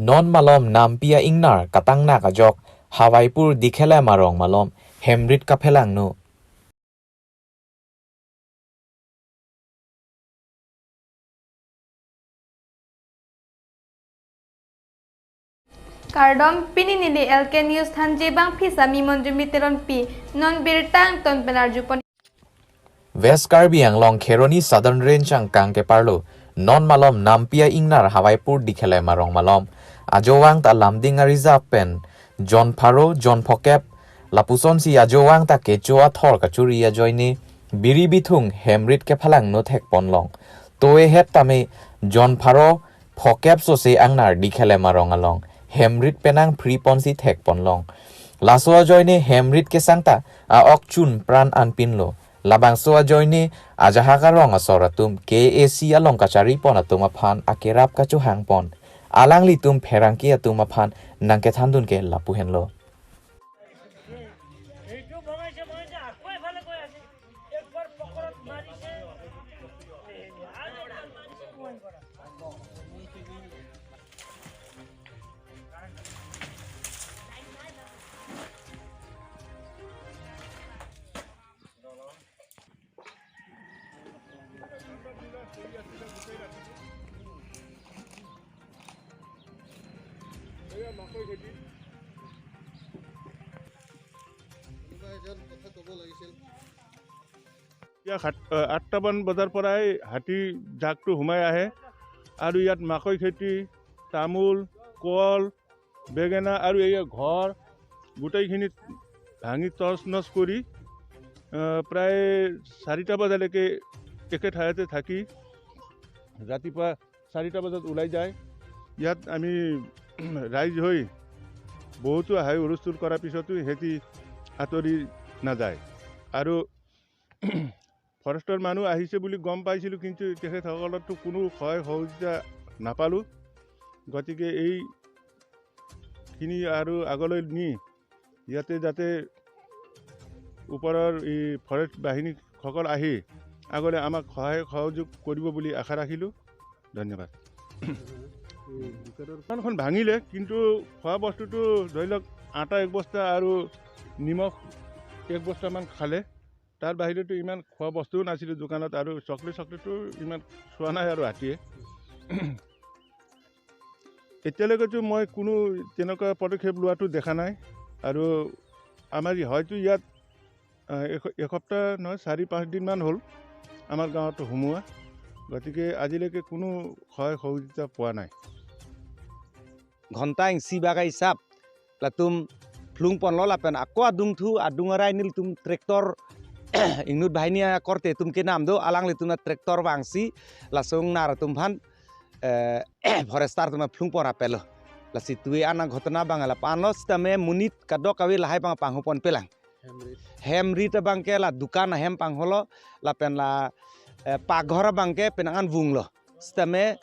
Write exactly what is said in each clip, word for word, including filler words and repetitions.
Non malom nampi a-ingnar katangnak ajok Hawaipur Dikhelem arong malom hemrit kaphelangno. Kardom, pini neli L K News thanji bangphisa mi Monjumi Teronpi, non birta angton pen arjupon. West Karbi Anglong Kheroni Southern Range angkang keparlo non malom nampi a-ingnar Hawaipur Dikhelem arong malom ajovang ta Lumding a-reserve pen jon pharo, jon phokep lapusonsi ajovang ta kecho athor kachuri ajoine biri bithung hemrit kephalangno thekponlong. Toehet tame jon pharo phokep sose angnar Dikhelem arong along hemrit penang phri ponsi thekponlong. Laso ajoine hemrit kesang ta a-ok chun pran anpinlo. Labangso ajoine ajahak arong asor atum K A A C along kacharipon atum aphan akerap kachohangpon. Alanglitum pherangke atum aphan nangkethandun ke lapu henlo. কোনোবা এজন কথা ক'ব লাগিছিল। এতিয়া সাত, আহ, আঠটামান বজাৰ পৰাই হাতী জাকটো সোমাই আহে আৰু ইয়াত মাকৈ খেতি, তামোল, কল, বেঙেনা আৰু এই ঘৰ গোটেইখিনি ভাঙি তছনছ কৰি, আহ, প্ৰায় চাৰিটা বজালৈকে একে ঠাইতে থাকি ৰাতিপুৱা চাৰিটা বজাত ওলাই যায়। ইয়াত আমি ৰাইজ হৈ বহুতো হাই হুলস্থুল কৰাৰ পিছতো সিহঁতি আঁতৰি নাযায়। আৰু ফৰেষ্টৰ মানুহ আহিছে বুলি গম পাইছিলোঁ, কিন্তু তেখেতসকলতো কোনো সহায় সহযোগিতা নাপালোঁ। গতিকে এইখিনি আৰু আগলৈ নি ইয়াতে যাতে ওপৰৰ এই ফৰেষ্ট বাহিনীসকল আহি আগলৈ আমাক সহায় সহযোগ কৰিব বুলি আশা ৰাখিলোঁ। ধন্যবাদ। দোকানখন ভাঙিলে, কিন্তু খোৱা বস্তুটো ধৰি লওক আটা এক বস্তা আৰু নিমখ এক বস্তামান খালে। তাৰ বাহিৰেতো ইমান খোৱা বস্তুও নাছিলে দোকানত, আৰু চকলেট চকলেটো ইমান চোৱা নাই আৰু হাতীয়ে। এতিয়ালৈকেতো মই কোনো তেনেকুৱা পদক্ষেপ লোৱাটো দেখা নাই। আৰু আমাৰ হয়তো ইয়াত, আহ, এস-, এসপ্তাহ নহয়, চাৰি পাঁচদিনমান হ'ল আমাৰ গাঁৱত সোমোৱা। গতিকে আজিলৈকে কোনো সহায় সহযোগিতা পোৱা নাই। Ghonta ingsi bak a-hisap latum phlungponlo lapen ako adungthu adung arai nelitum tractor ingnut banghini akorte atum kenam do, alanglitum na tractor vangsi laso ingnar atum aphan, eh, forester atum aphan phlungpon rapetlo. Lasi tui an aghotona abang lapu-anlo, sitame monit kadokave lahai abang panghoponpelang. Hemrit. Hemrit abangke la dukan ahem pangholo, lapen la, eh, pakghor abangke penang an vunglo. Sitame,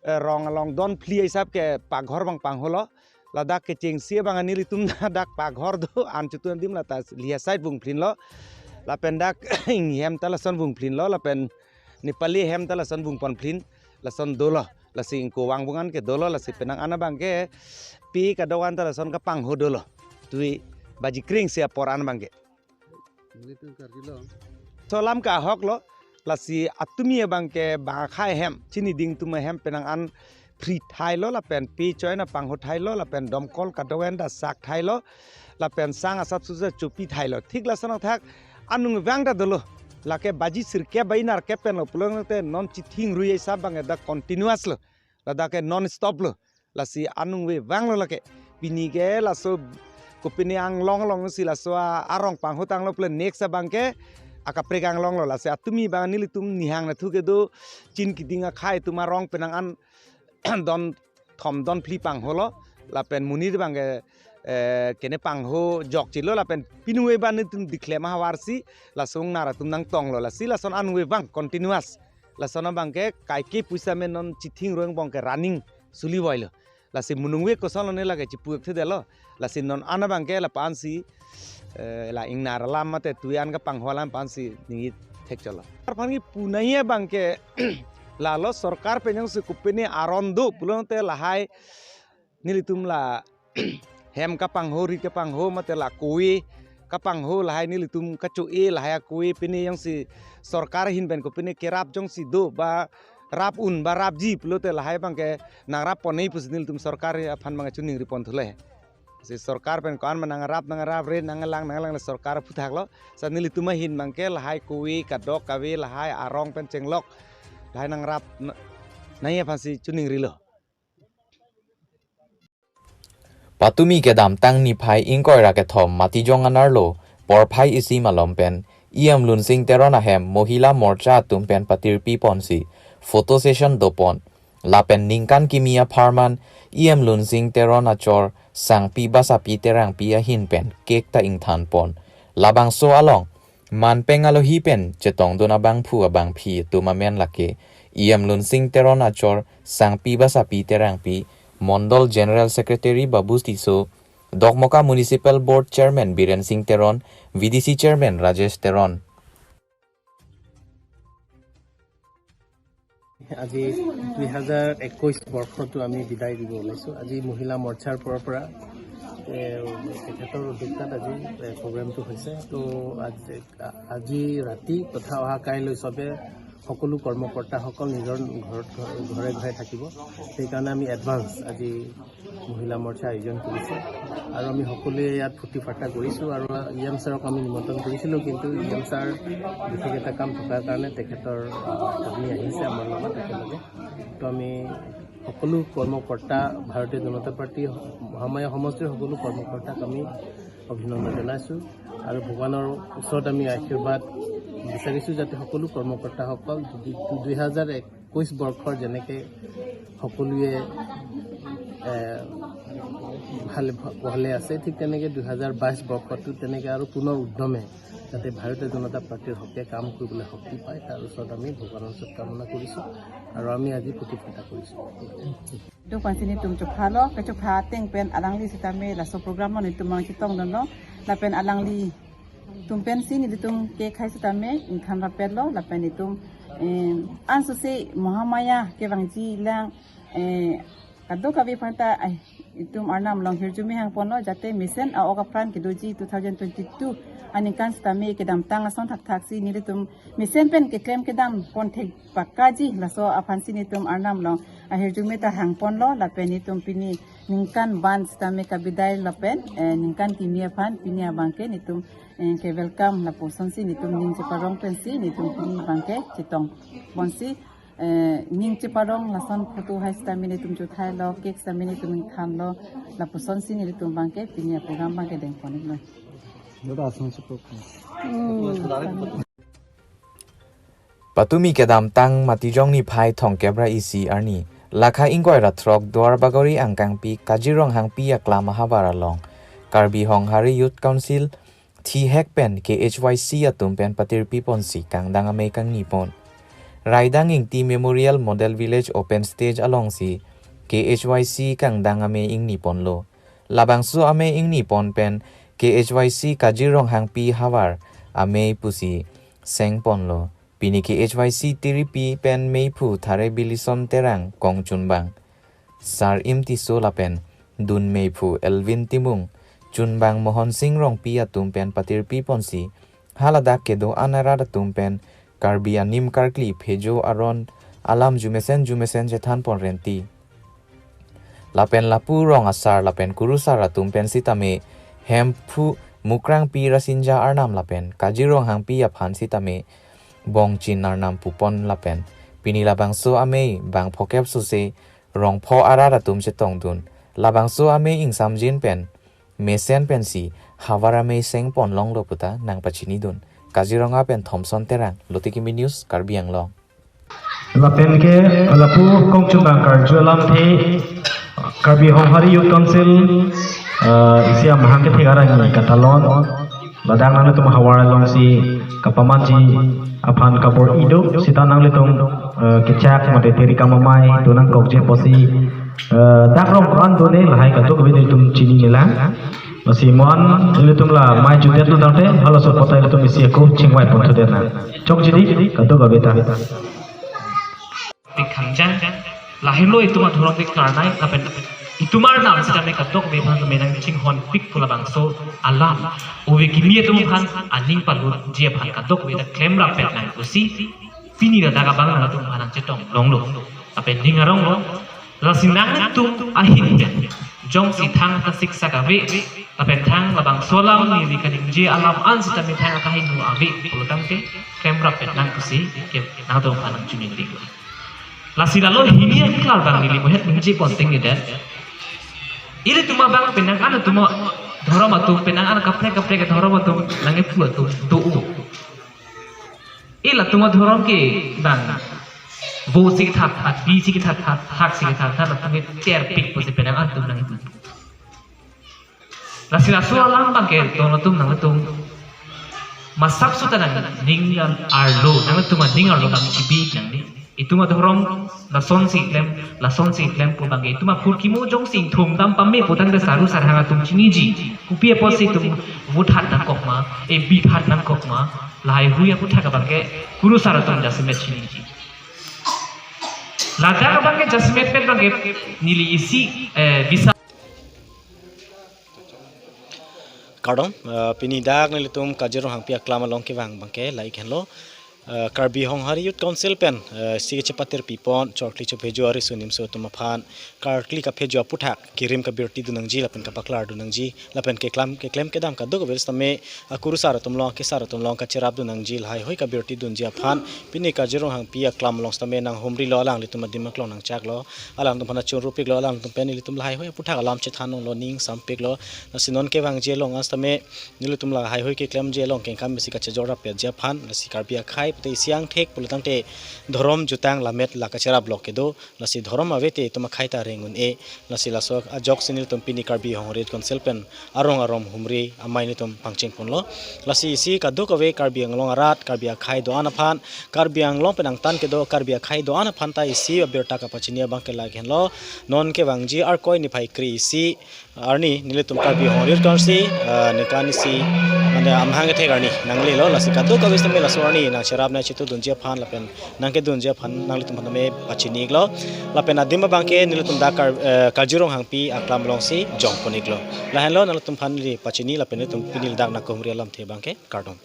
eh, rong along don phli a-hisap ke pakghor abang pangholo. Ladak kechengsi abang nelitum dak pakghor do, an chutun adim lata liya side vungphlinlo. Lapen dak inghem ta lason vungphlinlo, lapen Nepali hem ta lason vungponphlin, lason dolo. Lasi ingkoi vang vung an ke dolo, lasi penang an abangke pi kadokave ta lason kapangho dolo. Tui baji kre-ingsi apor an abangke. Nelitum karjulo. Laso alam ke ahoklo, lasi atumi abangke bang akhei ahem, chini ding atum ahem penang an phri thailo, lapen pi choi na pangho thailo, lapen domkol kadokave ta sak thailo, lapen sang asap susa chopi thailo. Thik lason athak anung vang ta dolo. Lake baji sirkep baji nerkep penlo pulote non chithing rui a-hisap abang dak continuous lo. Ladak ke non stop lo. Lasi anung ve vanglo lake. Pini ke laso kopine anglong alongsi laso a-, arong panghotanglo pule next abangke akaprek anglonglo. Lasi atumi abang nelitum nihang nathu kedo chin keding akhei atum arong penang an don thom don phli pangholo. Lapen monit abangke, eh, kene pangho jokchelo lapen pinue abang nelitum Dikhelem ahavarsi laso ingnar atum nangtonglo. Lasi lason anung ve vang continuous. Lason abangke kaike puisa me non chithing roi angbong ke running suli voilo. Lasi monung ve kosonlo ne lake chipu-ik thedetlo. Lasi non an abangke lapu-ansi, eh, la ingnar alam mate tui an kapangho alam pu-ansi ningje thekchotlo. Sorkar aphan kipu nangji abangke lalo sorkar pen jongsi kopine aron do pulote lahai nelitum la hem kapangho, rit kapangho, mate la kove kapangho, lahai nelitum kacho-e, lahai akove pine jongsi sorkar ahin pen ko pine kerap jongsi do ba rap un ba rapji pulote lahai abangke nangrap pon-e pusi nelitum sorkar aphan abangke choningri pon thu le. Si sorkar pen ko-an ma nangrap, nangrap, rit nanglang, nanglang le sorkar aphuthak lo. Sa nelitum ahin abangke lahai kove kadok kave, lahai arong pen chenglok, lahai nangrap n-, nangji aphansi choningrilo. Patumi kedamtang niphai ingkoi ra kethom Matijong anerlo porphai isi malom pen E M Lunsing Teron ahem Mohila Morcha atum pen patirpi ponsi photo session dopon. Lapen ningkan kimi apharman E M Lunsing Teron achor Sangpi Basapi Terangpi ahin pen cake ta ingthan pon. Labangso along manpeng alohi pen chetongdun abangphu abangphi atum amen lake E M Lunsing Teron achor Sangpi Basapi Terangpi, Mondol General Secretary Babu Tisso, Dokmoka Municipal Board Chairman Biren Singh Teron, V D C Chairman Rajesh Teron. আজি দুই হাজাৰ একৈশ বৰ্ষটো আমি বিদায় দিব ওলাইছোঁ। আজি মহিলা মৰ্চাৰ ফালৰ পৰা, এ, তেখেতৰ উদ্যোক্তাত আজি, এ, প্ৰগ্ৰেমটো হৈছে। তো আজি, আজি ৰাতি তথা অহা কাইলৈ চবে সকলো কৰ্মকৰ্তাসকল নিজৰ ঘৰত, ঘৰে ঘৰে থাকিব। সেইকাৰণে আমি এডভান্স আজি মহিলা মৰ্চা আয়োজন কৰিছে আৰু আমি সকলোৱে ইয়াত ফূৰ্তি ফাৰ্তা কৰিছোঁ আৰু ই এম ছাৰক আমি নিমন্ত্ৰণ কৰিছিলোঁ, কিন্তু ই এম ছাৰ বিশেষ এটা কাম থকাৰ কাৰণে তেখেতৰ, আহ, পত্নী আহিছে আমাৰ লগত একেলগে। তো আমি সকলো কৰ্মকৰ্তা, ভাৰতীয় জনতা পাৰ্টি মহামায়া সমষ্টিৰ সকলো কৰ্মকৰ্তাক আমি অভিনন্দন জনাইছোঁ আৰু ভগৱানৰ ওচৰত আমি আশীৰ্বাদ বিচাৰিছোঁ যাতে সকলো কৰ্মকৰ্তাসকল দু-, দু-, দুই হাজাৰ একৈশ বৰ্ষৰ যেনেকে সকলোৱে, এ, ভালে, ভালে আছে, ঠিক তেনেকে দুই হাজাৰ বাইশ বৰ্ষতো তেনেকে আৰু পুনৰ উদ্যমে যাতে ভাৰতীয় জনতা পাৰ্টিৰ হকে কাম কৰিবলৈ শক্তি পায়, তাৰ ওচৰত আমি ভগৱানৰ ওচৰত কামনা কৰিছোঁ আৰু আমি আজি ফূৰ্তি ফাৰ্তা কৰিছোঁ। Duk pensi netum chopha lo, kechopha ateng pen alangli sitame laso program lo netum mang chetongdunlo, lapen alanglitum pensi nelitum cake hai sitame ingthan rapetlo, lapen netum, eh, ansose Mahamaya kevangji lang, eh, kadokave aphanta, eh, itum Arnam along hirjume hangponlo, jate mesen a-ok apran kedoji two thousand twenty-two aningkan sitame kedamtang ason thakthaksi nelitum mesen pen keklem kedam pon thek pakaji, laso aphansi netum Arnam along ahirjume ta hangponlo, lapen netum pini ningkan ban sitame kabidai lapen, eh, ningkan kimi aphan pini abangke netum, eh, ke welcome lapusonsi netum ning cheparong pensi netum pini abangke chetong ponsi, eh, ning cheparong lason photo hai sitame netum chothailo, cake sitame netum ingthanlo, lapusonsi netum abangke pini aprogram abangke dengpon-iklo. Patumi kedamtang Matijong niphai thomkep ra isi arni, lakha ingkoi ra throk Duarbagori angkangpi Kajirong Hangpi aklam ahavar along, Karbi Honghari Youth Council thihek pen K H Y C atum pen patirpi ponsi kangdang amei kangni pon. Raidang Ingti Memorial Model Village Open Stage alongsi K H Y C kangdang amei ingni ponlo. Labangso amei ingni pon pen K H Y C Kajirong Hangpi havar amei pusi seng ponlo. Pini K H Y C tiripi pen meiphu Thare Bilison Terang kongchunbang Sar-im Tisso lapen dun meiphu Elvin Timung, chunbang Mohon Sing Rongpi atum pen patirpi ponsi haladak kedo-an arat atum pen Karbi anim karkli phejo aron alam jumesen jumesen chethan pon renti. Lapen lapu rong asar lapen kurusar atum pen sitame Hemphu Mukrangpi Rasinja Arnam lapen Kajirong Hangpi aphan sitame Bongchin Arnam pupon lapen pini labangso amei bang phokep sose rongpho arat atum chetongdun. Labangso amei ingsamjin pen mesen pensi havar amei seng ponlonglo puta nangpachinidun. Kaziranga pen Thomson Terang, Lote Kimi News, Karbi Anglong. Lapen ke lapu kongchunbang karju alamthe Karbi Honghari Youth Council, eh, isi amahang kethek arni katalon. Ladak nanglitum havar alongsi kapamanji aphan kabor-i do, sita nanglitum, eh, kechak mate teri kamamai do nangkokji apotsi, eh, dak rong ko-an do ne lahai kadokave nelitum chininelang. Lasi mo-an nelitum la mai jutdet lo tangte, halaso apotai nelitum isi ako chingvai pon thudet nang. Chokji dei kadokave ta. Dei khangjang, lahelo itum adhorom dei karnai lapen Itum Arnam sitame kadokave aphan tame nangchinghonpik pu labangso alam. Ove kimi atum aphan aning palutji aphan kadokave ta klemrappet nang pusi pini ladak abang nangtum aphan nangchetong longlo. Lapen ning aronglo. Lasi nangtum ahin pen jongsi thang ta siksak ave, lapen thang labangso alam neli kaningje alam an sitame thang akahingno ave pulotangte klemrappet nang pusi ke nangtum aphan nangchoningri. Lasi lalo hini aklar abang neli muhet ningje pon ting ni det. Ilitum abang penang an atum dhorom atum, penang an kaprek kaprek dhorom atum nangkepu atum do-o. Ilitum adhorom ke bang vo si kethat that, bi si kethat that, thak si kethat that, latum ke terpik pusi penang an atum nangkepu. Lasi laso alam abang ke don atum nangtum masap suta nangning arlo, nangtum aning arlo bang chibi nangne. Itum adhorom lasonsi klem, lasonsi klem pu abang ke itum aphurkimo jongsi ingthum dam pame putangte sarusar hang atum chiniji. Kopi apotsi itum vo that nangkok ma, e bi that nangkok ma, lahaihui aputhak abang ke kurusar atum jasemet chiniji. Ladak abang ke jasemetpet abang ke neli isi eh, bisa. Kardom, eh, pini dak nelitum Kajir Ronghangpi aklam along kevang abang ke lahai henlo. Eh, Karbi Honghari Youth Council pen, eh, si kachepatir pipon, chorkli chophejo ariso nimso atum aphan, karkli kaphejo aputhak, kirim kabirti dun nangji, lapen kapaklar dun nangji, lapen keklam, keklem kedam kadokave sitame, akurusar atum along, kesar atum along, kacherap dun nangji, lahaihui kabirti dunji aphan, pini Kajir Ronghangpi aklam along sitame nanghumrilo, alanglitum adim aklong nangchaklo, alangtum aphan chunrupiklo, alangtum pen ilitum lahaihui aputhak alam chethan longlo, ning sampiklo, lasi non kevangji along an sitame, nelitum lahaihui keklemji along kengkam besi kachejorrappetji aphan, lasi Karbi akhai pute isi angthek pulotangte dhorom jutang lammet la kacherap lok kedo, lasi dhorom ave te itum akhai ta reng un-e, lasi laso ajoksi nelitum pini Karbi Honghari Youth Council pen arong arom humri amei nelitum pangcheng ponlo. Lasi isi kadokave Karbi Anglong arat, Karbi akhai do-an aphan, Karbi Anglong pen angtan kedo Karbi akhai do-an aphan ta isi abirta kapachini abang ke lahai henlo. Non kevangji Arkoi niphai kre-isi arni nelitum Karbi Honghari Youth Council, eh, ningkan isi, mane amahang kethek arni nanglelo, lasi kadokave sitame laso arni nangcherap nangchitu dunji aphan lapen nangkedunji aphan nanglitum aphan tame pachini iklo. Lapen adim abang ke nelitum dak Kar-, eh, Kajir Ronghangpi aklam alongsi jong pon iklo. Lahenlo nanglitum aphan neli pachini lapen nelitum pini ladak nangkehumri alamthe abang ke kardom.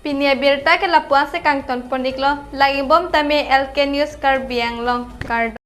Pini abirta ke lapu-an si kangton pon iklo. Lagi bom tame L K News Karbi Anglong, kardom.